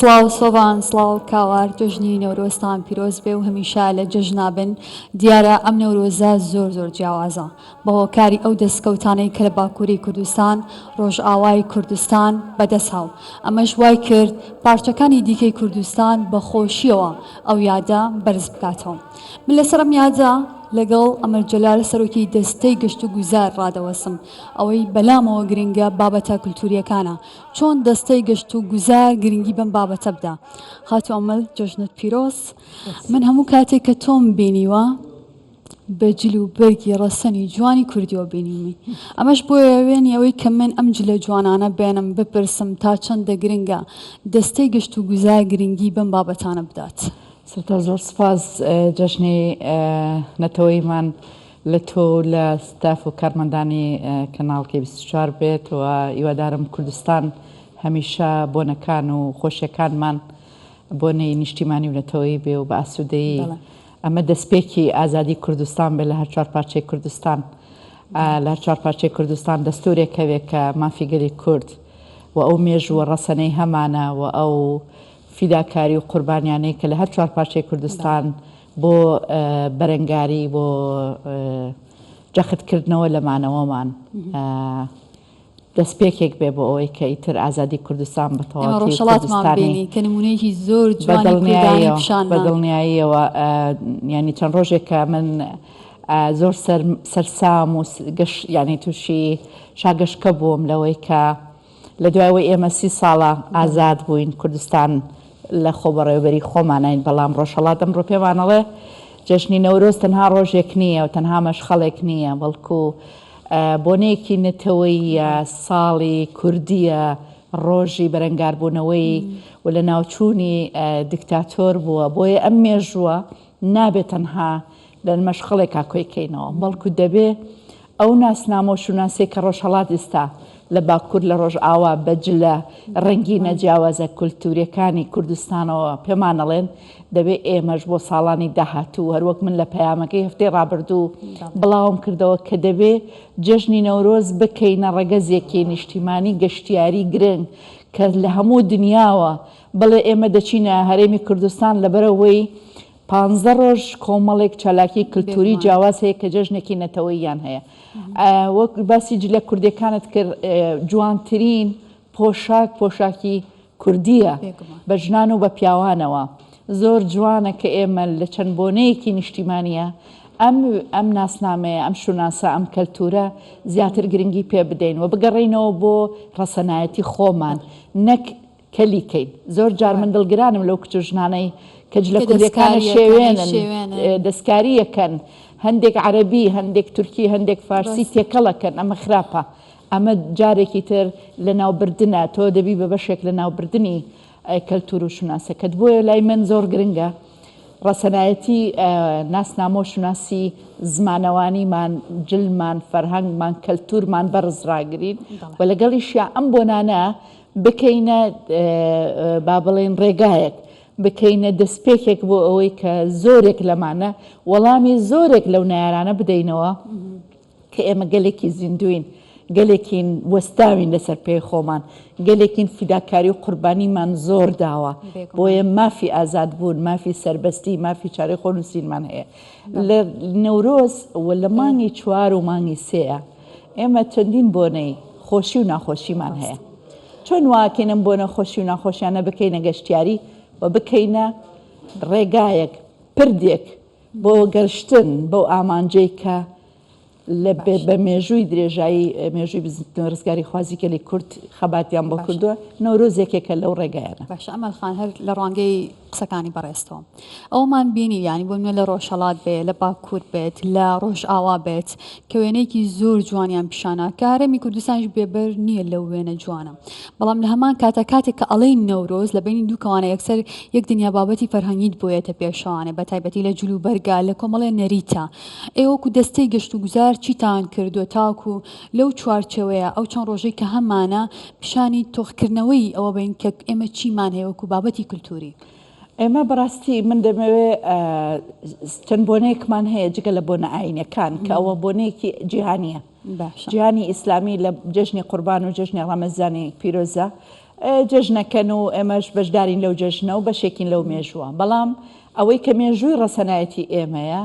سڵاو سۆڤان سڵاو کاوار جەژنی نەورۆزتان پیرۆز بێ و هەمیشە لە جەژنا بن دیارە ئەم نەورۆزە زۆر زۆر جیاوازە بە هۆکاری ئەو دەستکەوتانەی کە لە باکووری کوردستان ڕۆژئاوای کوردستان بەدەست هاو ئەمەش وای کرد پارچەکانی دیکەی کوردستان بە خۆشیەوە ئەو یادە بەرز بکاتەوە من لەسەر ئەم یادە لەگەڵ ئەمەل جەلال سەرۆکی دەستەی گەشت و گوزار ڕادەوەستم ئەوەی بەلامەوە گرنگە بابەتە کولتووریەکانە چۆن دەستەی گەشت و گوزار گرنگی بەم بابەتە بدا؟ خاتوو ئەمەل جەژنت پیرۆز. من هەموو کاتێک کە تۆم بینیوە بە جل و بەرگی ڕەسەنی جوانی کوردیەوە بینیومی. ئەمەش بۆیە وێنی ئەوەی کە من ئەم جلە جوانانە بێنم بپرسم تا چەندە گرنگە دەستەی گەشت و گوزار گرنگی بەم بابەتانە بدات. سەرەتا زۆر سوپاس جەژنی نەتەوەییمان لە تۆ و لە ستاف و کارمەندانی کەناڵ کەی 24 بێت و هیوادارم کوردستان هەمیشە بۆنەکان و خۆشیەکانمان بۆنەی نیشتیمانی و نەتەوەیی بێ و بە ئاسوودەیی ئەمە دەستپێکی ئازادی کوردستان بێ لە هەر چوار پارچەی کوردستان لە هەر چوار پارچەی کوردستان دەستورێک هەبێ کە مافی گەلی کورد و ئەو مێژووە ڕەسەنەی هەمانە و ئەو فیداکاری و قوربانیانەی کە لە هەر چوار پارچەی کوردستان بۆ بەرەنگاری بۆ جەختکردنەوە لە مانەوەمان دەستپێکێک بێ بۆ ئەوەی کە ئیتر ئازادی کوردستان بە تەواوەتی کوردستانی کە نمونەیەکی زۆر جوانی کوردانی پیشان بە دڵنیاییەوە ینی چەند ڕۆژێک کە من زۆر سەرسام و گەش ینی تووشی شاگەشکە بووم لەوەی کە لە دوای ئەوەی ئێمە سی ساڵە ئازاد بووین، کوردستان لە خۆبەڕێوەبەری خۆمانین، بەڵام ڕۆژهەڵات ئەمڕۆ پێمان ئەڵێ جەژنی نەورۆز تەنها ڕۆژێک نییە و تەنها مەشخەڵێک نییە، بەڵکو بۆنەیەکی نەتەوەییە، ساڵی کوردییە، ڕۆژی بەرەنگاربوونەوەی و لەناوچوونی دیکتاتۆر بووە، بۆیە ئەم مێژووە نابێت تەنها لە مەشخەڵێکا کۆی کەینەوە، بەڵکو دەبێ ئەو ناسنامە و شوناسەی کە ڕۆژهەڵات ئیستا لە باکوور لە ڕۆژئاوا بە جلە ڕەنگینە جیاوازە کولتووریەکانی کوردستانەوە پێمان ئەڵێن، دەبێ ئێمەش بۆ ساڵانی داهاتوو هەروەک من لە پەیامەکەی هەفتەی ڕابردوو بڵاوم کردەوە کە دەبێ جەژنی نەورۆز بکەینە ڕەگەزێکی نیشتیمانی گەشتیاری گرنگ کە لە هەموو دنیاوە بڵێ ئێمە دەچینە هەرێمی کوردستان لەبەرئەوەی پانزە ڕۆژ کۆمەڵێک چالاکی کلتوری جیاواز هەیە کە جەژنێکی نەتەوەییان هەیە. وەک باسی جلە کوردیەکانت کرد جوانترین پۆشاک پۆشاکی کوردیە بە ژنان و بە پیاوانەوە. زۆر جوانە کە ئێمە لە چەند بۆنەیەکی نیشتیمانیە ئەم ئەم ناسنامەیە ئەم شوناسە ئەم کەلتورە زیاتر گرنگی پێ بدەین و بگەڕێینەوە بۆ ڕەسەنایەتی خۆمان نەک کەلی کەین زۆر جار من دڵگرانم لەو کچ و ژنانەی کە جلە کوردیەکانە شێوێنن دەستکاریەکەن هەندێک عەرەبی هەندێک تورکی هەندێک فارسی تێکەڵەکەن ئەمە خراپە ئەمە جارێکی تر لە ناوبردنە تۆ دەبی بە بەشێک لە ناوبردنی کەلتور و شوناسەکەت بۆیە لای من زۆر گرنگە ڕەسەنایەتی ناسنامە و شوناسی زمانەوانیمان جلمان فەرهەنگمان کەلتورمان بەرز ڕاگرین و لەگەڵیشیا ئەم بۆنانە بکەینە با بڵێین ڕێگایەک، بکەینە دەستپێکێک بۆ ئەوەی کە زۆرێک لەمانە وەڵامی زۆرێک لەو نەیارانە بدەینەوە کە ئێمە گەلێکی زیندووین، گەلێکین وەستاوین لەسەر پێی خۆمان، گەلێکین فیداکاری و قوربانیمان زۆر داوە، بۆیە مافی ئازادبوون، مافی سەربەستی، مافی چارەی خۆنووسینمان هەیە. لە نەورۆز و لە مانگی چوار و مانگی سێیە، ئێمە چەندین بۆنەی خۆشی و ناخۆشیمان هەیە. چۆن واکەین ئەم بۆنە خۆشی و ناخۆشیانە بکەینە گەشتیاری و بکەینە ڕێگایەک، پردێک بۆ گەشتن بەو ئامانجەی کە لە بە مێژووی درێژایی مێژووی بزووتنەوەی ڕزگاریخوازی گەلی کورد خەباتیان بۆ کردووە، نەورۆز یەکێکە لەو ڕێگایانە. باشە ئەمەل خان هەر لە ڕوانگەی قسەکانی بەڕێزتەوە ئەوەمان بینی یانی بۆ نمونە لە ڕۆژهەڵات بێ لە باکوور بێت لە ڕۆژئاوا بێت کە وێنەیەکی زۆر جوانیان پیشانا کە هەرێمی کوردستانیش بێبەر نییە لەو وێنە جوانە بەڵام لە هەمان کاتە کاتێک کە ئەڵێین نەورۆز لە بینی دوو کەوانە یەکسەر یەک دنیا بابەتی فەرهەنگیت بۆیەتە پێشەوانێ بە تایبەتی لە جل و بەرگا لە کۆمەڵێ نەریتە ئێوە وەکو دەستەی گەشت و گوزار چیتان کردووە تاکو لەو چوارچێوەیە ئەو چەند ڕۆژەی کە هەمانە پیشانی تۆخکردنەوەی ئەوە بەین کە ئێمە چیمان هەیە وەکو بابەتی کولتووری؟ ئێمە بەڕاستی من دەمەوێ چەند بۆنەیەکمان هەیە جگە لە بۆنە ئاینەکان کە ئەوە بۆنەیەکی جیهانیە جیهانی ئیسلامی لە جەژنی قوربان و جەژنی ڕەمەزانی پیرۆزە. جەژنەکەن و ئێمەش بەشدارین لەو جەژنە و بەشێکین لەو مێژووە. بەڵام ئەوەی کە مێژووی ڕەسەنایەتی ئێمەیە،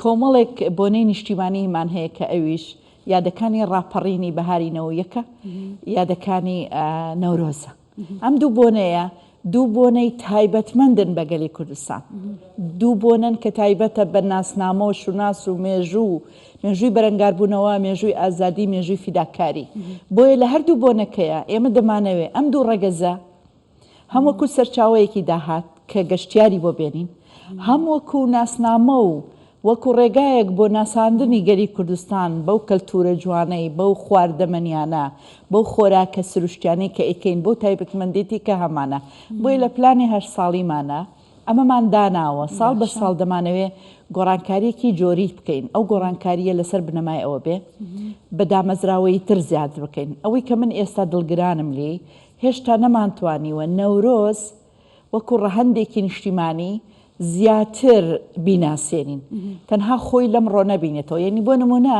کۆمەڵێک بۆنەی نیشتیمانیمان هەیە کە ئەویش یادەکانی ڕاپەڕینی بەهاری نەوەیەکە، یادەکانی نەورۆزە. ئەم دوو بۆنەیە دوو بۆنەی تایبەتمەندن بە گەلی کوردستان. دوو بۆنەن کە تایبەتە بە ناسنامە و شوناس و مێژوو و مێژووی بەرەنگاربوونەوە، مێژووی ئازادی، مێژووی فیداکاری. بۆیە لە هەردوو بۆنەکەیا ئێمە دەمانەوێ ئەم دوو ڕەگەزە هەم وەکوو سەرچاوەیەکی داهات کە گەشتیاری بۆ بێنین، هەم وەکوو ناسنامە و وەکوو ڕێگایەک بۆ ناساندنی گەلی کوردستان بەو کەلتوورە جوانەی، بەو خواردەمەنیانە، بەو خۆراکە سروشتیانەی کە ئەیکەین، بەو تایبەتمەندێتی کە هەمانە. بۆیە لە پلانی هەشت ساڵیمانا ئەمەمان داناوە، ساڵ بە ساڵ دەمانەوێ گۆڕانکارییەکی جۆری بکەین، ئەو گۆڕانکارییە لەسەر بنەمای ئەوە بێ بە دامەزراوەییتر زیاد بکەین. ئەوەی کە من ئێستا دڵگرانم لێی، هێشتا نەمانتوانیوە نەورۆز وەکو ڕەهەندێکی نیشتیمانی زیاتر بیناسێنین، تەنها خۆی لەمڕۆ نەبینێتەوە، یەنی بۆ نمونە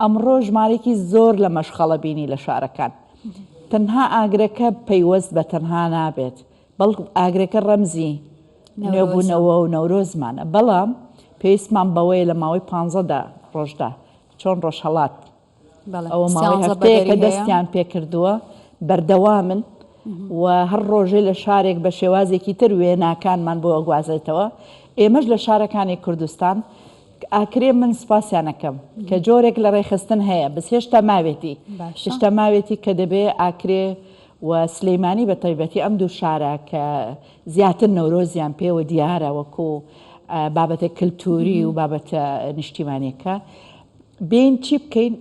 ئەمڕۆ ژمارەیەکی زۆر لە مەشخەڵە بینی لە شارەکان، تەنها ئاگرەکە پەیوەست بە تەنها نابێت، بەڵکو ئاگرەکە ڕەمزی نوێبوونەوە و نەورۆزمانە، بەڵام پێویستمان بەوەیە لە ماوەی پانزەدا ڕۆژدا چۆن ڕۆژهەڵات ئەوە ماوەی هەفتەیەکە دەستیان پێکردووە بەردەوامن و هەر ڕۆژێ لە شارێک بە شێوازێکی تر وێناکانمان بۆ ئەگوازێتەوە ئێمەش لە شارەکانی کوردستان ئاکرێ من سپاسیانەکەم کە جۆرێک لە ڕێخستن هەیە بەس هێشتا ماوێتی هێشتا ماوێتی کە دەبێ ئاکرێ و سلەیمانی بە تایبەتی ئەم دوو شارە کە زیاتر نەورۆزیان پێوە دیارە وەکو بابەتە کللتوری و بابەتە نیشتیمانەکە بێین چی بکەین؟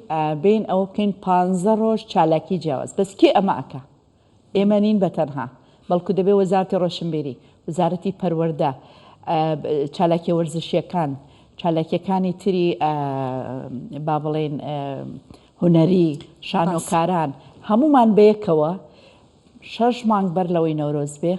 بێین ئەوە بکەین پانزە ڕۆژ چالاکی جیاواز. بەس کێ ئەمە ئەکا؟ ئێمە نین بە تەنها، بەڵکو دەبێ وەزارەتی ڕۆشنبیری، وەزارەتی پەروەردە، چالاکیە وەرزشیەکان، چالاکیەکانی تری با بڵێین هونەری، شانۆکاران، هەموومان بەیەکەوە شەش مانگ بەر لەوەی نەورۆز بێ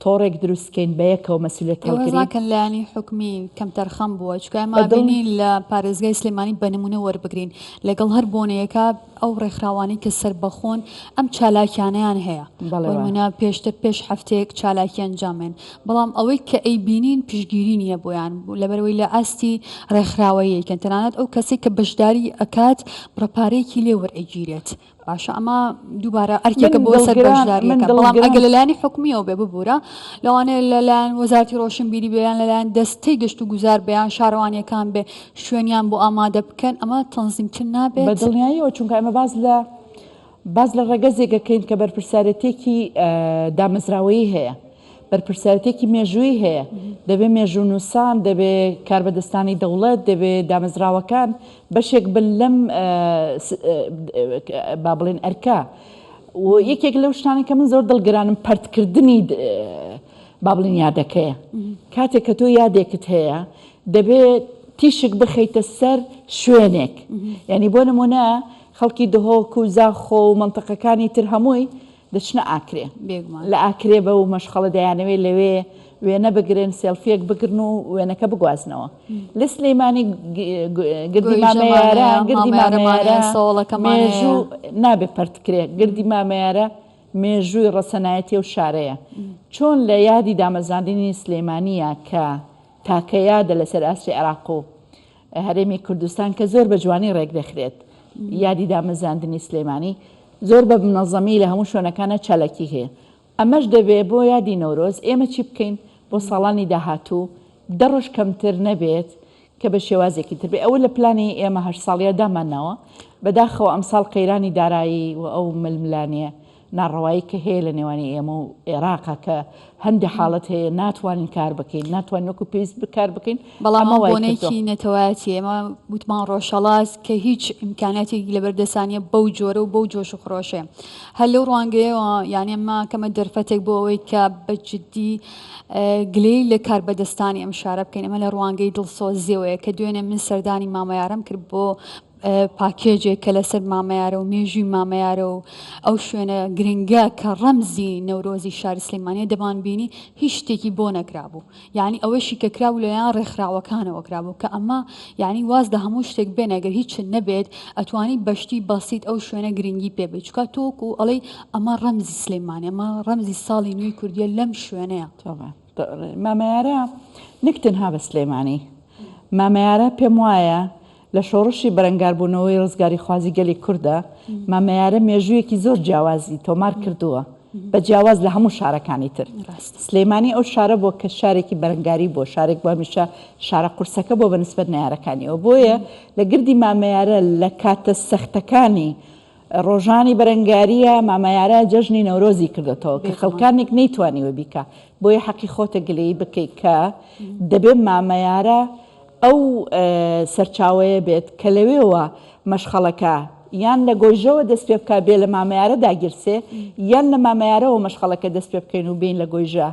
تۆڕێک دروست کەین بەیەکەوە مەسولیەت ئێوە هەڵگرین. ناکەن لایەنی حکومی کەمتەرخەم بووە چونکە ئێمە بە دڵ بینین لە پارێزگای سلێمانی بە نمونە وەربگرین لەگەڵ هەر بۆنەیەکا ئەو ڕێکخراوانەی کە سەربەخۆن ئەم چالاکیانەیان هەیە بەڵێ بۆ وایە. نمونە پێشتر پێش هەفتەیەک چالاکی ئەنجامێن بەڵام ئەوەی کە ئەیبینین پشتگیری نییە بۆیان لەبەرئەوەی لە ئاستی ڕێکخراوەییەکەن تەنانەت ئەو کەسەی کە بەشداری ئەکات بڕە پارەیەکی لێ وەرئەگیرێت باشە ئەمە دووبارە ئەرکێکە من بۆ سەر دڵگران من بەشداریەکە بەڵام دڵگران ئەگەر لەلایەنی حکومیەوە بێ ببوورە لەوانەیە لەلایەن وەزارەتی ڕۆشنبیری بێ یان لەلایەن دەستەی گەشت و گوزار بێ یان شارەوانیەکان بێ شوێنیان بۆ ئامادە بکەن ئەمە تەنزیمتر بە نابێت؟ دڵنیاییەوە چونکە ئێمە باس لە باس لە ڕەگەزێک ئەکەین کە بەرپرسیارێتیەکی دامەزراوەیی هەیە بەرپرسیارێتیەکی مێژوویی هەیە دەبێ مێژوونووسان دەبێ کاربەدەستانی دەوڵەت دەبێ دامەزراوەکان بەشێک بن لەم با بڵێن ئەرکە و یەکێک لەو شتانەی کە من زۆر دڵگرانم پەرتکردنی با بڵێن یادەکەیە کاتێک کە تۆ یادێکت هەیە دەبێ تیشک بخەیتە سەر شوێنێک یعنی بۆ نمونە خەڵکی دهۆک و زاخۆ و مەنتەقەکانی تر هەمووی دەچنە ئاکرێ بێگومان. لە ئاکرێ بەو مەشخەڵە دەیانەوێ لەوێ وێنە بگرن سێڵفیەک بگرن و وێنەکە بگوازنەوە لە سلەیمانی گردی مامەیارە گردی مامەیارە مێژوو نابێ پەرتکرێ گردی مامەیارە مێژووی ڕەسەنایەتی ئەو شارەیە چۆن لە یادی دامەزراندنی سلەیمانیە کە تاکە یادە لەسەر ئاستی عێراق و هەرێمی کوردستان کە زۆر بە جوانی ڕێکدەخرێت یادی دامەزراندنی سلێمانی زۆر بە منەزەمی لە هەموو شوێنەکانە چالاکی هەیە ئەمەش دەبێ بۆ یادی نەورۆز ئێمە چی بکەین بۆ ساڵانی داهاتوو دە ڕۆژ کەمتر نەبێت کە بە شێوازێکی تر بێ ئەوە لە پلانی ئێمە هەشت ساڵیە دامانناوە بەداخەوە ئەمساڵ قەیرانی دارایی و ئەو ململانێ ناڕەوایی کە هەیە لە نێوانی ئێمە و ئێراقا کە هەندێ حاڵەت هەیە ناتوانین کار بکەین ناتوانین وەکو پێویست بکار بکەین بەڵام ئەمە ئەمە وای کردووە. بۆنەیەکی نەتەوایەتیە ئێمە وتمان ڕۆژهەڵات کە هیچ ئیمکاناتێکی لەبەر دەسا نیە بەو جۆرە و بەو جۆش و خرۆشەیە هەر لەو ڕوانگەیەوە یانی ئەمە کەمە دەرفەتێک بۆ ئەوەی کە بە جدی گلەیی لە کاربەدەستانی ئەم شارە بکەین ئەمە لە ڕوانگەی دڵسۆزیەوەیە کە دوێنێ من سەردانی مامەیارم کرد بۆ. پاکێجێک کە لەسەر مامەیارە و مێژووی مامەیارە و ئەو شوێنە گرنگە کە ڕەمزی نەورۆزی شاری سلێمانیە دەمانبینی هیچ شتێکی بۆ نەکرابوو یانی ئەوەشی کە کرابوو لەلایەن ڕێکخراوەکانەوە کرابوو کە ئەمە یانی واز لە هەموو شتێک بێنە گەر هیچت نەبێت ئەتوانی بەشتی بەسیت ئەو شوێنە گرنگی پێ بەی چونکە تۆ وەکو ئەڵێی ئەمە ڕەمزی سلێمانیە ئەمە ڕەمزی ساڵی نوێی کوردیە لەم شوێنەیە. مامەیارە نەک تەنها بە سلێمانی مامەیارە پێم وایە لە شۆڕشی بەرەنگاربوونەوەی ڕزگاریخوازی گەلی کوردە مامەیارە مێژوویەکی زۆر جیاوازی تۆمار کردووە بە جیاواز لە هەموو شارەکانی تر. سلێمانی ئەو شارە بووە کە شارێکی بەرەنگاری بووە، شارێک بووە هەمیشە شارە قورسەکە بووە بە نسبەت نەیارەکانیەوە. بۆیە لە گردی مامەیارە لە کاتە سەختەکانی ڕۆژانی بەرەنگارییە مامەیارە جەژنی نەورۆزی کردۆتەوە کە خەڵکانێک نەیتوانیوە بیکا. بۆیە حەقی خۆتە گلەیی بکەی کە دەبێ مامەیارە ئەو سەرچاوەیە بێت کە لەوێوە مەشخەڵەکە یان لە گۆیژەوە دەست پێ بکا بێ لە مامەیارە داگیرسێ یان لە مامەیارەوە مەشخەڵەکە دەست پێ بکەین و بێین لە گۆیژە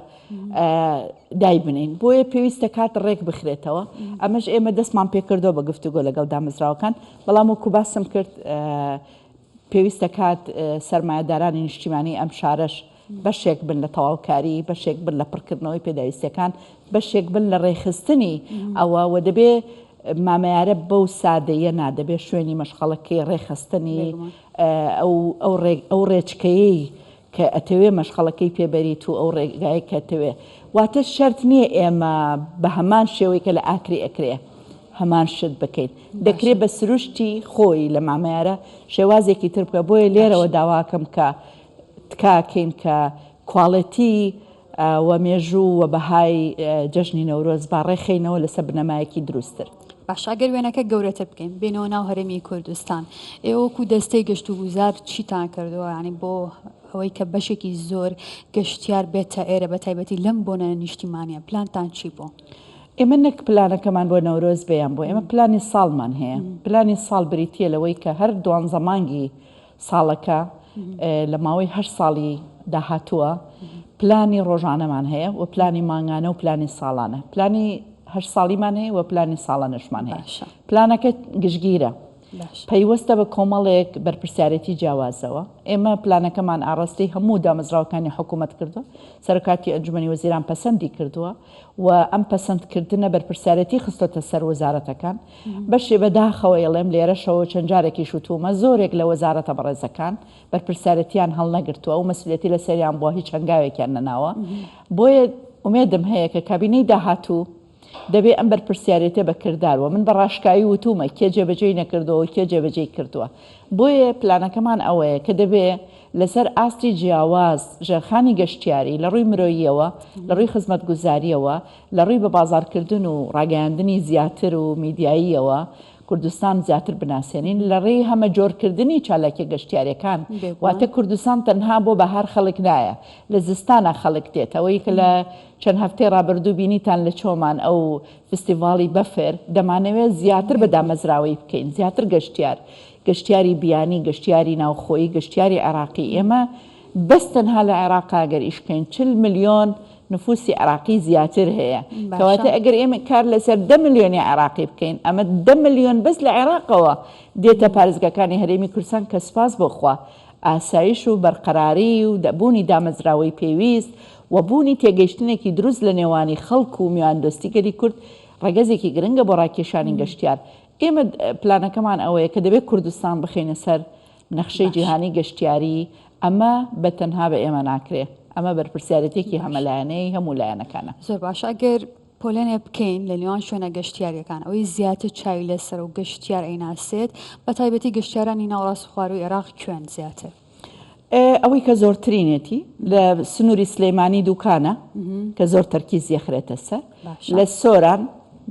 دایبنین بۆیە پێویستە کات ڕێک بخرێتەوە ئەمەش ئێمە دەستمان پێکردەوە بە گفتوگۆ لەگەڵ دامەزراوەکان بەڵام وەکو باسم کرد پێویستە کات سەرمایەدارانی نیشتیمانی ئەم شارەش بەشێک بن لە تەواوکاری، بەشێک بن لە پڕکردنەوەی پێداویستیەکان، بەشێک بن لە ڕێکخستنی ئەوە و دەبێ مامەیارە بەو سادەیە نا، دەبێ شوێنی مەشخەڵەکەی، ڕێکخستنی ئەو ڕێچکەیەی کە ئەتەوێ مەشخەڵەکەی پێ بەریت و ئەو ڕێگایەی کە ئەتەوێ. واتە شەرت نییە ئێمە بە هەمان شێوەی کە لە ئاکرێ ئەکرێ هەمان شت بکەین. دەکرێ بە سروشتی خۆی لە مامەیارە شێوازێکی تر بکە. بۆیە لێرەوە داواکەم کە تکا کەین کە کواڵێتی و مێژوو و بەهای جەژنی نەورۆز با ڕێکخەینەوە لەسەر بنەمایەکی دروستتر. باشە ئەگەر وێنەکە گەورەتر بکەین بێینەوە ناو هەرێمی کوردستان ئێوە وەکو دەستەی گەشتوگوزار چیتان کردووە یانی بۆ ئەوەی کە بەشێکی زۆر گەشتیار بێتە ئێرە بە تایبەتی لەم بۆنە نیشتیمانیە پلانتان چی بوو؟ ئێمە نەک پلانەکەمان بۆ نەورۆز بێ یان بۆ ئێمە پلانی ساڵمان هەیە پلانی ساڵ بریتییە لەوەی کە هەر دوانزە مانگی ساڵەکە لە ماوەی هەشت ساڵی داهاتووە پلانی ڕۆژانەمان هەیە و پلانی مانگانە و پلانی ساڵانە پلانی هەشت ساڵیمان هەیە و پلانی ساڵانەشمان هەیە پلانەکە گشتگیرە پەیوەستە بە کۆمەڵێک بەرپرسیارێتی جیاوازەوە ئێمە پلانەکەمان ئاڕاستەی هەموو دامەزراوەکانی حکوومەت کردووە سەرۆکاتی ئەنجومەنی وەزیران پەسەندی کردووە و ئەم پەسەندکردنە بەرپرسیارێتی خستۆتە سەر وەزارەتەکان بەشێ بەداخەوە ئەڵێم لێرەشەوە چەند جارێکیش وتوومە زۆرێک لە وەزارەتە بەڕێزەکان بەرپرسیارێتیان هەڵنەگرتووە و مەسئولیەتی لەسەریان بووە هیچ هەنگاوێکیان نەناوە بۆیە ئومێدم هەیە کە کابینەی داهاتوو دەبێ ئەم بەرپرسیارێتە بە کردار و من بە ڕاشکاوی وتوومە کێ جێبەجێی نەکردووە و کێ جێبەجێی کردووە بۆیە پلانەکەمان ئەوەیە کە دەبێ لەسەر ئاستی جیاواز ژێرخانی گەشتیاری لە ڕووی مرۆییەوە لە ڕووی خزمەتگوزارییەوە لە ڕووی بەبازاڕکردن و ڕاگەیاندنی زیاتر و میدیاییەوە کوردستان زیاتر بناسێنین، لە ڕێی هەمەجۆرکردنی چالاکیە گەشتیاریەکان، واتە کوردستان تەنها بۆ بەهار خەڵک نایە، لە زستانا خەڵک دێت، ئەوەی کە لە چەند هەفتەی ڕابردوو بینیتان لە چۆمان ئەو فستیڤاڵی بەفر، دەمانەوێت زیاتر بە دامەزراوەیی بکەین، زیاتر گەشتیار، گەشتیاری بیانی، گەشتیاری ناوخۆیی، گەشتیاری عێراقی، ئێمە بەس تەنها لە عێراقا گەر ئیش بکەین 40 ملیۆن نفوسی عێراقی زیاتر هەیە کەواتە ئەگەر ئێمە کار لەسەر دە ملیۆنی عێراقی بکەین ئەمە دە ملیۆن بەس لە عێراقەوە دێتە پارێزگاکانی هەرێمی کوردستان کە سوپاس بۆ خوا ئاسایش و بەرقەراری و بوونی دامەزراوەی پێویست و بوونی تێگەیشتنێکی دروست لە نێوانی خەڵک و میواندۆستی گەلی کورد ڕەگەزێکی گرنگە بۆ ڕاکێشانی گەشتیار ئێمە پلانەکەمان ئەوەیە کە دەبێت کوردستان بخەینە سەر نەخشەی جیهانی گەشتیاری، ئەمە بە تەنها بە ئێمە ناکرێ، ئەمە بەرپرسیارێتیەکی هەمەلایەنەی هەموو لایەنەکانە. زۆر باشە ئەگەر پۆلێنێ بکەین لە نێوان شوێنە گەشتیاریەکان ئەوەی زیاتر چاوی لەسەرە و گەشتیار ئەیناسێت بە تایبەتی گەشتیارانی ناوەڕاست و خوارووی عێراق کوێن زیاتر؟ ئەوەی کە زۆرترینێتی لە سنووری سلێمانی دوکانە کە زۆر تەرکیز یەخرێتە سەر لە سۆران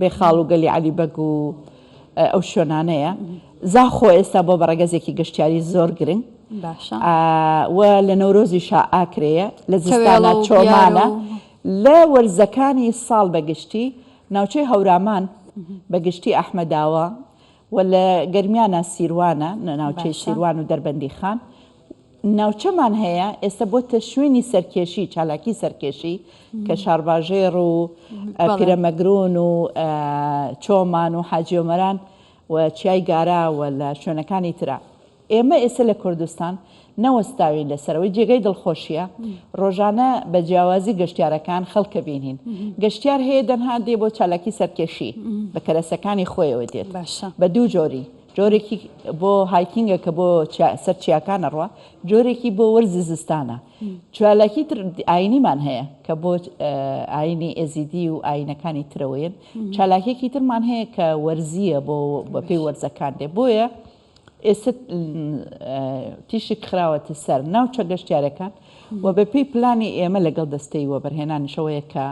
بێخاڵ و گەلی عەلی بەگ و ئەو شوێنانەیە زاخۆ ئێستا بۆ بە ڕەگەزێکی گەشتیاری زۆر گرنگ و لە نەورۆزی شا ئاکرەیە لە زستانە چۆمانە لە وەرزەکانی ساڵ بەگشتی ناوچەی هەورامان بەگشتی ئەحمەداوە و لە گەرمیانە سیروانە ناوچەی سیروان و دەربەندیخان ناوچەمان هەیە ئێستا بۆتە شوێنی سەرکێشی چالاکی سەرکێشی کە شارباژێڕ و پیرەمەگرون و چۆمان و حاجیۆمەران. و چیای گارا و لە شوێنەکانی ترا. ئێمە ئێستا لە کوردستان نەوەستاوین لەسەر ئەوەی جێگەی دڵخۆشیە ڕۆژانە بە جیاوازی گەشتیارەکان خەڵکە بینین گەشتیار هەیە دەنها دێ بۆ چالاکی سەرکێشی بە کەرەسەکانی خۆیەوە دێت بە دوو جۆری جۆرێکی بۆ hiking ە کە بۆ سەر چیاکان ئەڕوا جۆرێکی بۆ وەرزی زستانە چالاکی تر ئاینیمان هەیە کە بۆ ئاینی ئێزیدی و ئاینەکانی ترەوەیەن چالاکیەکی ترمان هەیە کە وەرزیە بۆ بەپێی وەرزەکان دێ بۆیە ئێستا تیشک خراوەتە سەر ناوچە گەشتیارەکان و بەپێی پلانی ئێمە لەگەڵ دەستەی وەبەرهێنانیشەوەیە کە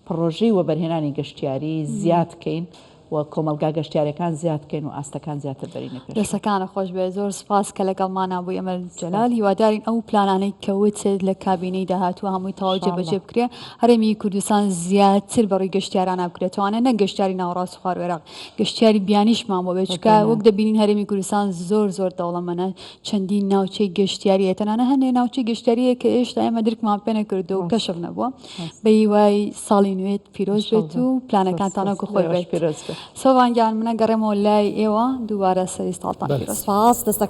پڕۆژەی وەبەرهێنانی گەشتیاری زیاد کەین و کۆمەڵگا گەشتیارەکان زیاد کەین و ئاستەکان زیاتر بەرینە پێشەوە. دەستەکانت خۆش بێت زۆر سوپاس کە لەگەڵمانا بووی ئەمەل جەلال هیوادارین ئەو پلانانەی کە وتت لە کابینەی داهاتوو هەمووی تەواو جێبەجێ بکرێ هەرێمی کوردستان زیاتر بەڕووی گەشتیارانا بکرێتەوانە نەک گەشتیاری ناوەڕاست و خوارو عێراق گەشتیاری بیانیشمان بۆ بێت چونکە وەک دەبینین هەرێمی کوردستان زۆر زۆر دەوڵەمەنە چەندین ناوچەی گەشتیاری هەیە تەنانەت هەندێک ناوچەی گەشتیاری هەیە کە هێشتا ئێمە درکمان پێ نەکردووە و کەشف نەبووە بە هیوای ساڵی نوێت پیرۆز بێت و پلانەکانتان وەکو خۆی بێت سۆڤان گیان منە گەڕێمەوە لای ئێوە دووبارە سەری ساڵتان پیرۆز. سپاس دەستەکانت.